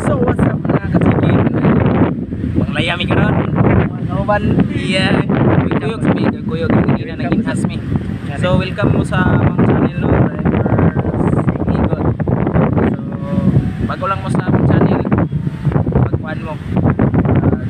So what's up mga ka-chicken? Manglayami karon. Mga kauban. Yeah. Kuyog sa mi, kuyog kanina naging mi. So welcome mo sa among channel, no, Drivers Igot. So bago lang mo sa among channel, pagkuan mo,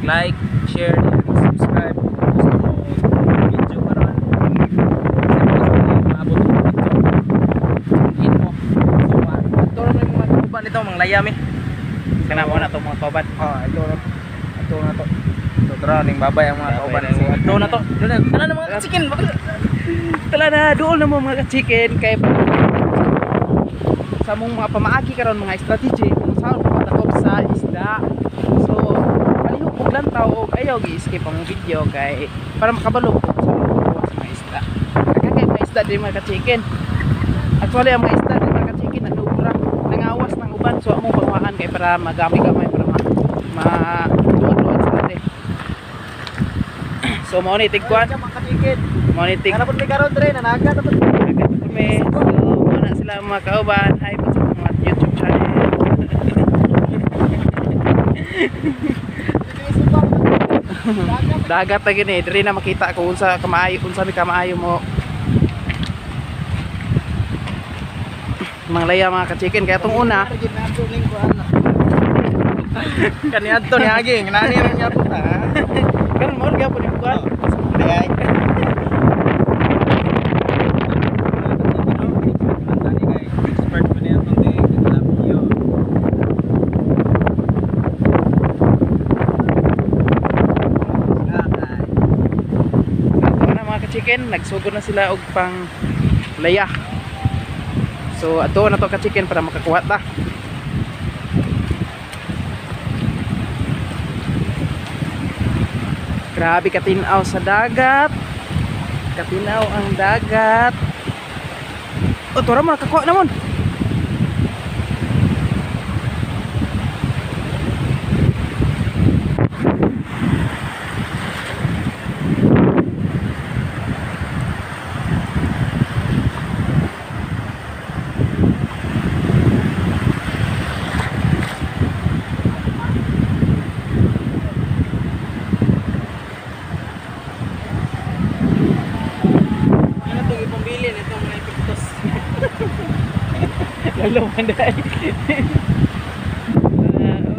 like, share, and subscribe kung gusto mo video karon. Kasi maabot mo video. In mo. So ato ra may mga kauban nito manglayami. Kana mo na to mga kauban. Oh, ito na. Ito na to. So tara ning babay ang mga kauban. So ito na to. Tara na mga chicken. Tala na dool na mo mga chicken kay sa mong mga pamaagi karon, mga strategy kung saan papatakop sa isda. So palihog og lantaw og ayaw gi-skip ang video kay para makabalo ko sa mga kuha sa mga isda. Daghan kay mga isda diri mga ka-chicken. Actually ang mga isda diri mga ka-chicken nagubra, nangawas ng uban, so among pangwahan kay para magami-gamay para ma duad-duad sila diri. So mao ni tigkuan, Mga ka-chicken. mao ni tig Kana pud mi karon dre, nanaga na pud. kami. So mao na sila mga kauban. Hi po sa mga YouTube channel. Dagat na gini, diri na makita kung unsa kamaayo, unsa mi kamaayo mo manglaya mga ka-chicken. Kaya itong una Kaniadto ni Aging, nani ra niya punta. karon mo gyapon ni kuan. Ay. Expert pa niya itong tilapia. Ito na mga ka-chicken, nagsugod na sila og pang laya. So ato na to ka-chicken para makakuha ta. Grabe katinaw sa dagat. Katinaw ang dagat. O tura mo nakakuha namon. Ano itong ipambilin? Itong mga epektos. Lalo man dai.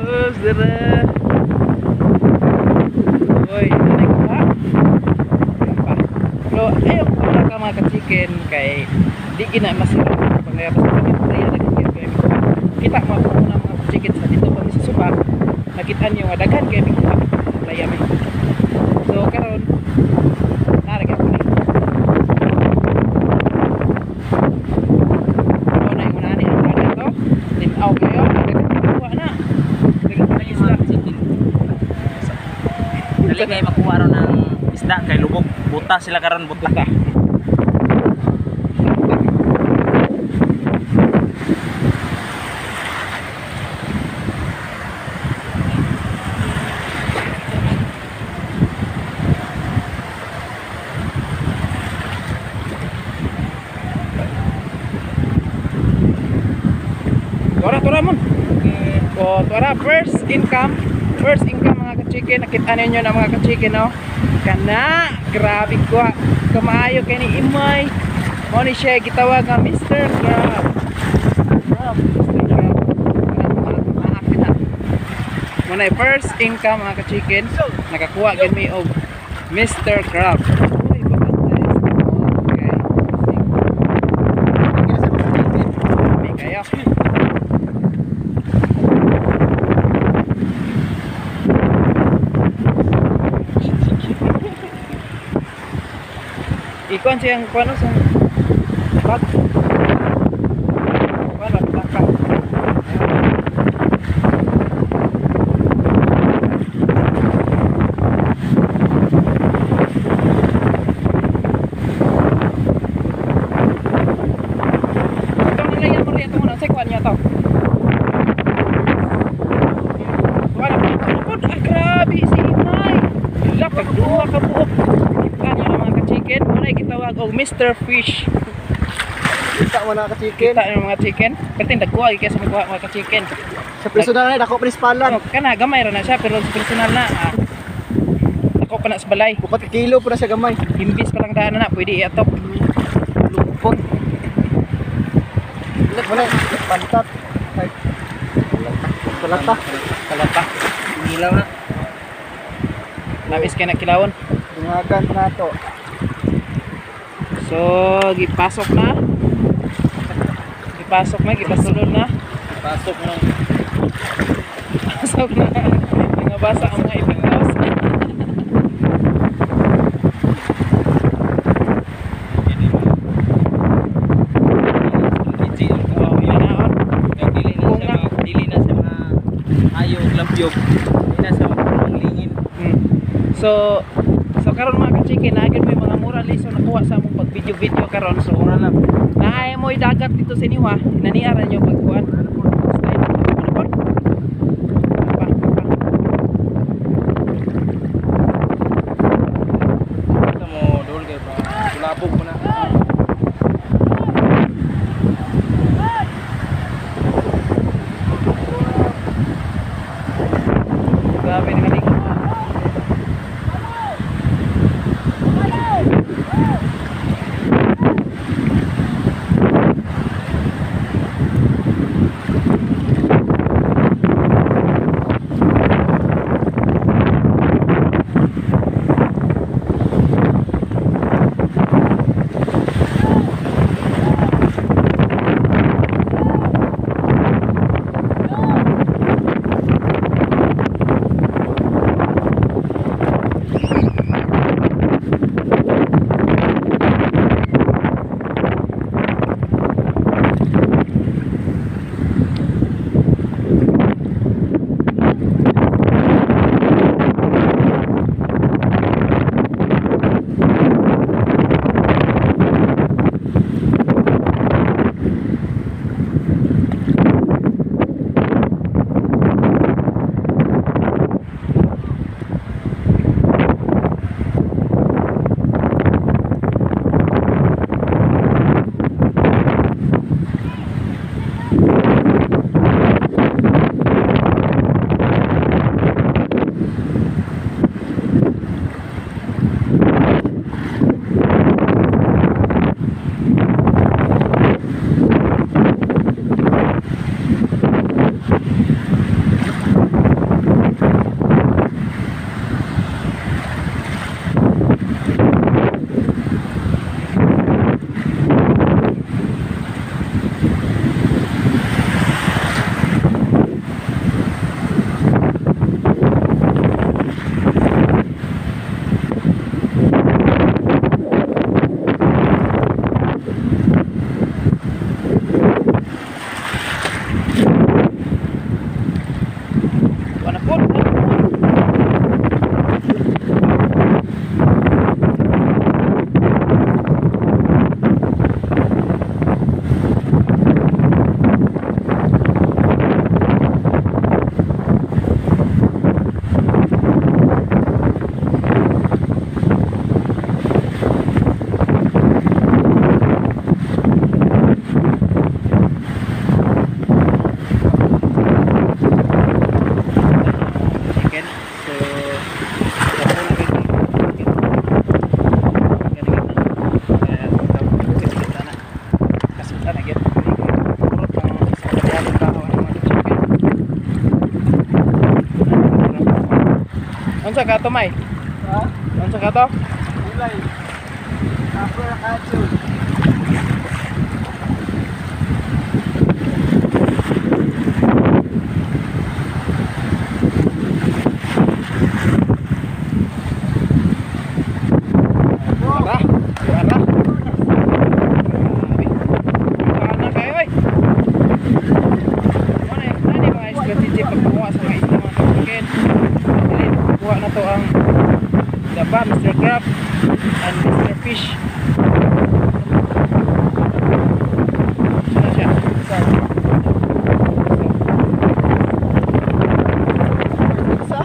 Us dira. Oy, nanay ko ha. Pero ayaw ko na ka mga ka-chicken kay di gina masira pangaya basta kami playa daghan kay kita mo ako una mga ka-chicken sa dito pa mi sa suba. Nakita niyo nga daghan kay mi kuha playa mi. So karon nara gyud ni. Mo na yung nani ang kada to. Tinaw kayo, daghan kuha na. Daghan Ano yung mga chicken? Dali kay makuha ron ng isda kay lubog. Buta sila karon, buta. Buta. Tora, tora mon. O, tora, first income. First income mga ka-chicken. Nakita ninyo na mga ka-chicken, no? Kana, grabe ko. Kamaayo kay ni Imay. Mo ni siya gitawag nga Mr. Crab. Crab, Mr. Crab. Kana, mo na first income mga ka-chicken. Nakakuha gid mi og Mr. Crab. Uy, babantay sa okay. May kayo. Ikuan siyang kuano sa bat. Kuan ba pitaka. Itong nilayan mo rin itong una. Sa kuan niya to. Kuan na po. Ah, grabe si Imay. Ila pag duha ka buok. Kita niyo na mga ka-chicken. Muna gitawag og Mr. Fish. Kita mo na ka-chicken. Kita yung mga chicken. Pero ting dagkuha kay sa magkuha mga ka-chicken. Sa personal na dako pa ni spalan. Oh, kana gamay ra na siya pero sa personal na ako pa na sa balay. Bukod ka kilo po na siya gamay. Imbis pa lang daan na pwede i-atop. Lupon. Wala, pantat. Ay. Kalata. Kalata. Nilaw na. Labis kay na kilawon. Dungagan na to. So, gipasok na. Gipasok na, gipasulod na. Pasok na. Pasok na. Mga basa ang mga ipingaws. Strategy ang kuha Oh, ko. yanaon. Dili na siya dili na siya mga ayo og labyog. Dili na siya maglingin. So karon mga ka-chicken, naagin mo yung mga mura liso nakuha sa among pag video-video karon. So, Mura lang. naay mo dagat dito sa Niwa, naniaran nyo pagkuhan. Style. Ano po? Pa, pa. Kita mo dol kay pa. Kulabog mo na. Grabe na kalig. Wala po. Chicken. So, unsa ka to, May? Ha? Unsa ka to? Gulay. Upper kacho. Ara, ara. Grabe. Kana kayo oy. Mo na nani mga strategy pagkuha sa mga isda mga chicken. Dili kuha na to ang daba, Mr. Crab and Mr. Fish. Ano siya? Sa. Sa.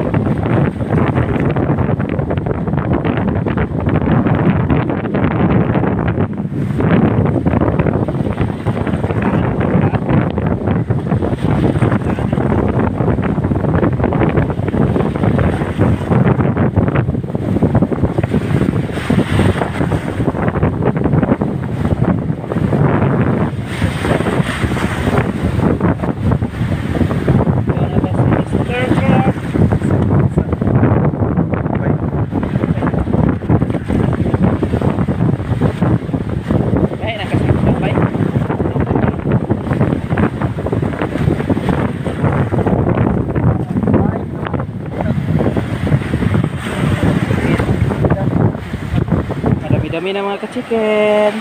Kami na mga ka-chicken.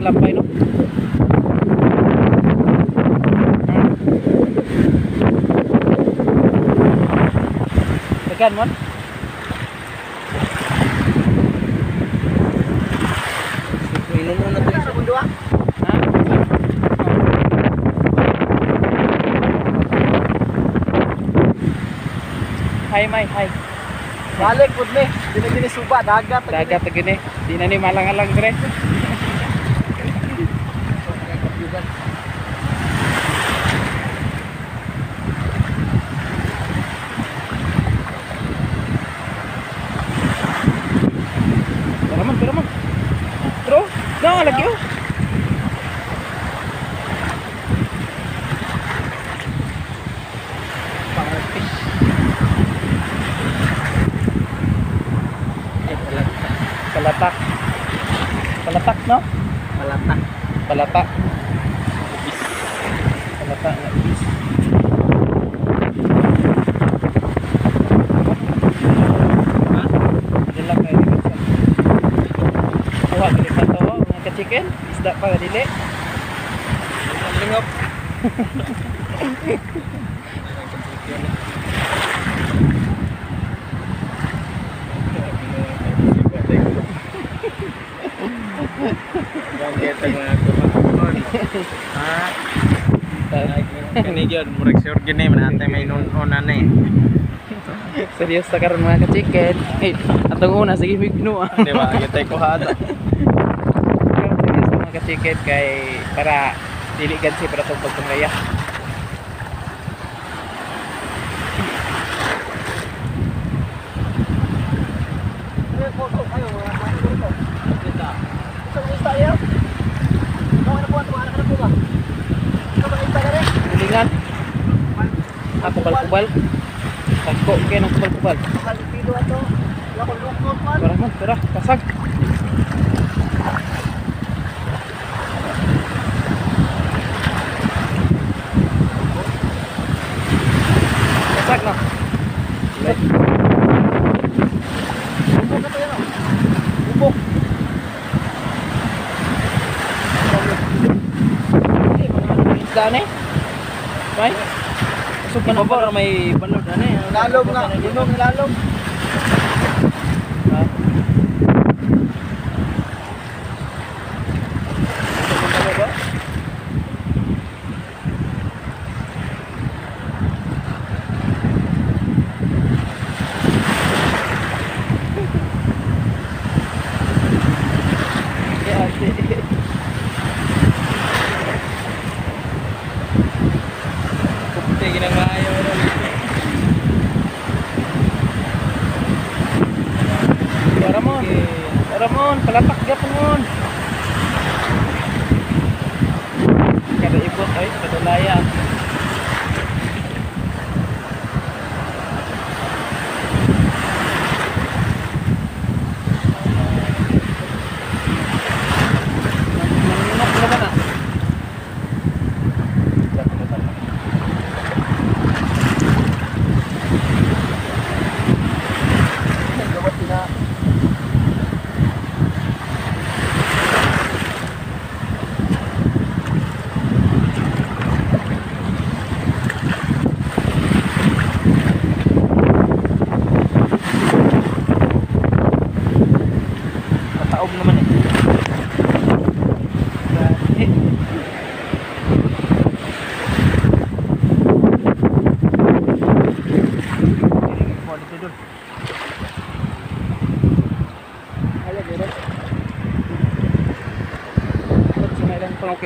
Lampay no. Tekan mon. Inom muna tayo sa bundok. Ha? Hi May, hi. Balik pud ni. Dili suba dagat. Dagat gini. Di na ni malang-alang dire. Pero man. Bro, no, lagi oh. Fish. Palatak. Palatak, no? Palatak. Palatak. Palatak na ibis. Ha? Dala kayo sa kuha dili pa to, mga ka-chicken. Isda pa dili. Lingop. Kani gyud murag sure gyud ni man may nunon na ni. Seryoso ta karon mga ka-chicken. Hey, atong una sige migno. Di ba? Gyud ko ha. Seryoso mga ka-chicken kay para dili gansi para tong pagpanglaya. Kulingan. Ah, kubal-kubal. Tagko kayo ng kubal-kubal. Tara man, tara, pasag. Pasag na. Bubok. Isda na eh. May? Usog pa na may balod ano eh. Lalom nga, gunong lalom. Ha? Ramon, palatak gyapon mon. Kada ibot ay kadalaya.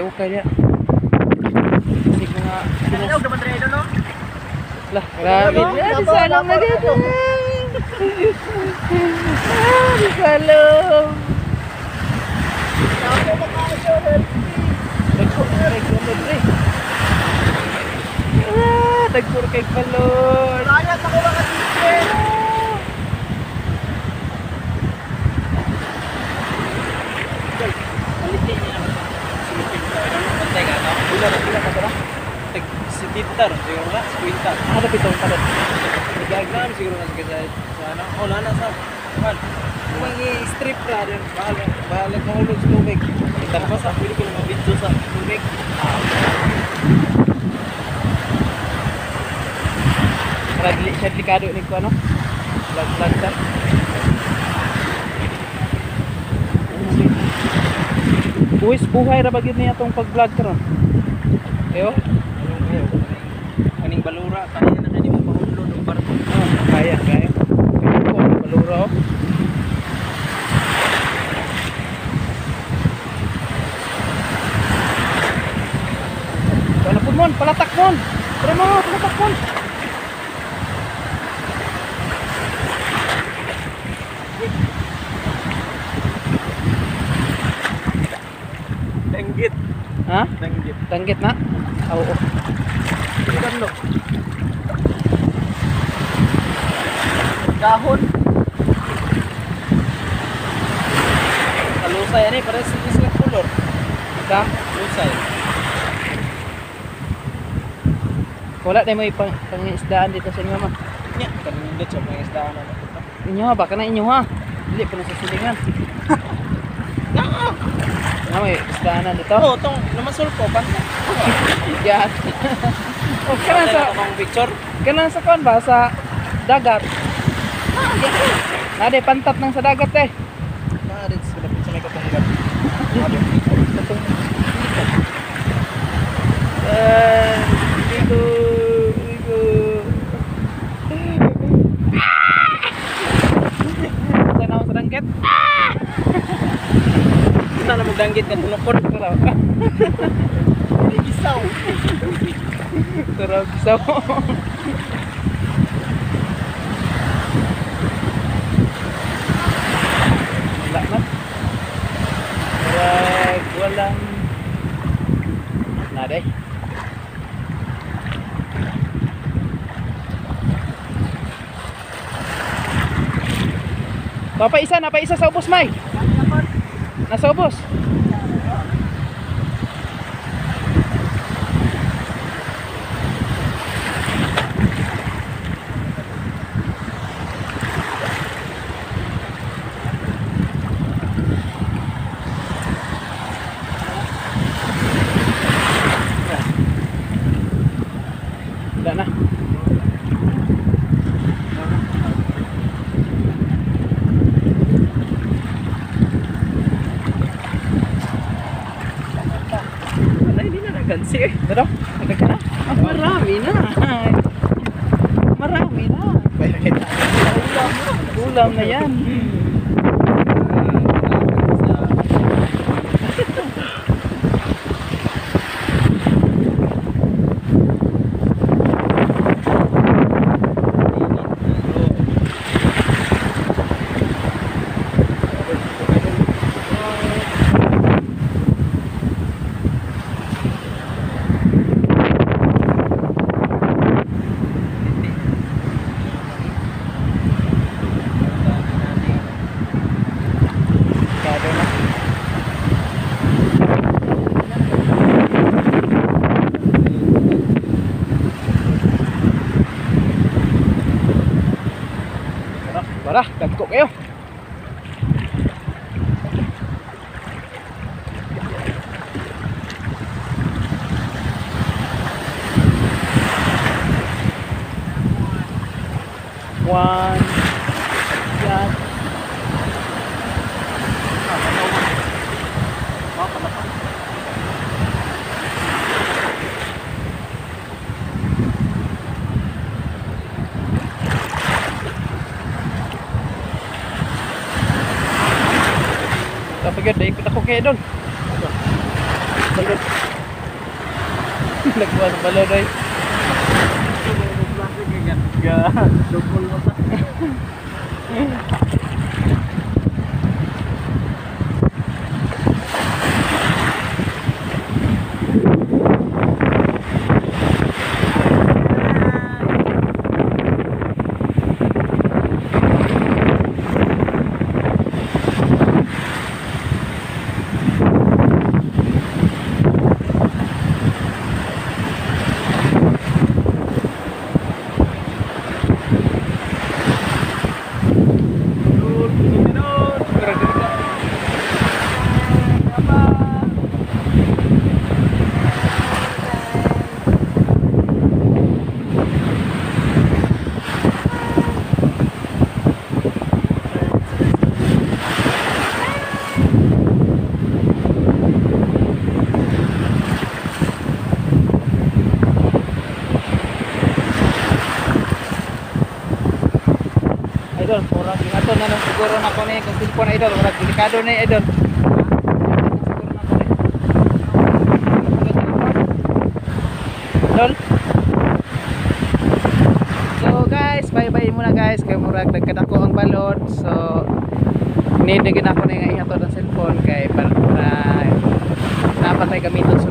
Ukay-ukay niya. Kasi mga Ano naman rin no? Lah, grabe. Ah, di salong na dito. Ah, di salong. Dagko, dagko, dagko. Ah, dagko kay balon. Kaya sa mga chicken. Palitin niya. Silipin ko. Pantay ka, no? Pila na, pila ka tara? Tag si Tinta ron, siguro na, si Quinta. Ah, dapat itong talot. Nagagam siguro na sa sa ano. Oh, lana sa. Kan. Kung i-strip ra din. Bahala, bahala mahulog sa tubig. Kita pa sa pwede ko na video sa tubig. Para dili siya delikado ni ko ano. Vlog-vlog ta. Buwis buhay ra ba gyud niya tong pag-vlog karon? Ayo. Anong kayo? Kaning balura, kaya na kani mo pahulod og barko. Oh, kaya, kaya. Kaya ko ang balura oh. Wala pud mon, palatak mon. Tara mo, palatak mon. Danggit, Ha? danggit. Tanggit na? Ah, Oo. Ikan no. Dahon. Kalusay ani pare sa isla color. Ka? Lusay. Wala na mo ipang pangisdaan dito sa inyo ma. Nya, kanindot sa mga isdaan ano. Inyo ha, baka na inyo ha. Dili pa na sa silingan. Nga may isdaanan dito. Oh, tong namasol ko pantay. Yan. O kanang sa akong picture. kanang sa kon ba sa dagat. Nade pantat nang sa dagat eh. Naa dito sa lapit sa may katunggan. Eh, dito, dito. Sa na sa danggit. Kita na magdanggit ka tunokon. Tara. Isaw. Tara, gisaw. Wala man. Murag walang nade. Papa isa, napa isa sa ubos, May. Nasa ubos. Wala na. Wala, hindi na nagansi eh. Pero, nagka na? Ah, marami na. Marami na. Ulam na yan. Kado na. Tara, dagko kayo. One. Yan. Tapos gud, ikot ako kay doon. Balod. Nagkuha sa balod oy. Dugol mo ta. Idol, murag ato na nang siguro na ko ni kung cellphone, idol, murag delikado na, idol. Siguro na ko ni. Idol. So guys, bye-bye muna guys kay murag nagkadako ang balod. So need na gid ako na nga ihatod ang cellphone kay para napatay gamiton.